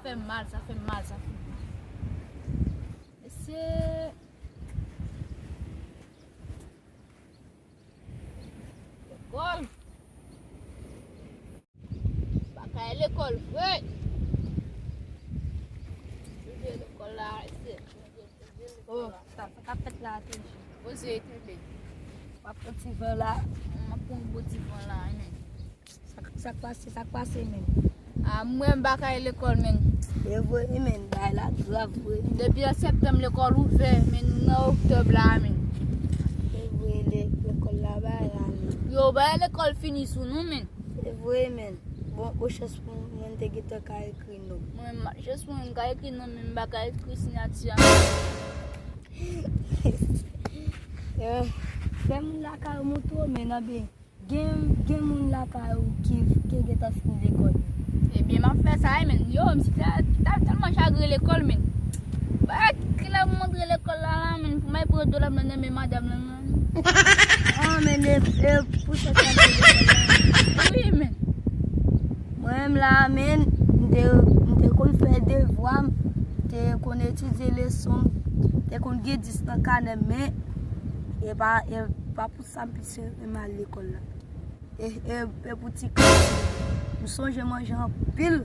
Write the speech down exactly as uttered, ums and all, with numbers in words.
Fè mal, sa fè mal, sa fè mal. Mesye. Lekòl. Bagay lekòl vre. Lekòl la, mesye. Oh, sa, sa k ap fèt la toujou. Poze kenbe. W ap pran ti van la. M ap pran yon bon ti van la, men. Sa, sa k pase, sa k pase, men. Ah, mwen m pa ka al lekòl, men. E vre, men, bagay la grav vre. Depi an septanm lekòl ouvè, men, nou nan oktòb la, men. E vre, le-, lekòl la bagay la, men. Yo, bagay lekòl fini sou nou, men. E vre, men. Bon, bon chans pou mwen, mwen te gentan ka ekri non. Mwen, m ap chans pou mwen ka ekri non, men m pa ka ekri siyati a. Eh, fè moun lakay ou montre w, men nan ben, gen, gen moun lakay ou ki, ki gentan fini lekòl. Ebyen, m ap fè sa, wi, men. Yo, m si ta, ta tèlman chagren lekòl, men. Ba, kilè m antre lekòl la, la, men, pou m al pran dwòl nan men madanm lan, la. Ah, men, e, e, pou sa, sa, wi, men. Mwen menm la, men, m te, m te konn fè devwa m, te konn etidye leson m, te konn gen dis nan kanè m, men e pa, e pa pou sa m plis renmen al lekòl la. E, e, e pou ti kantin. M sonje manje anpil.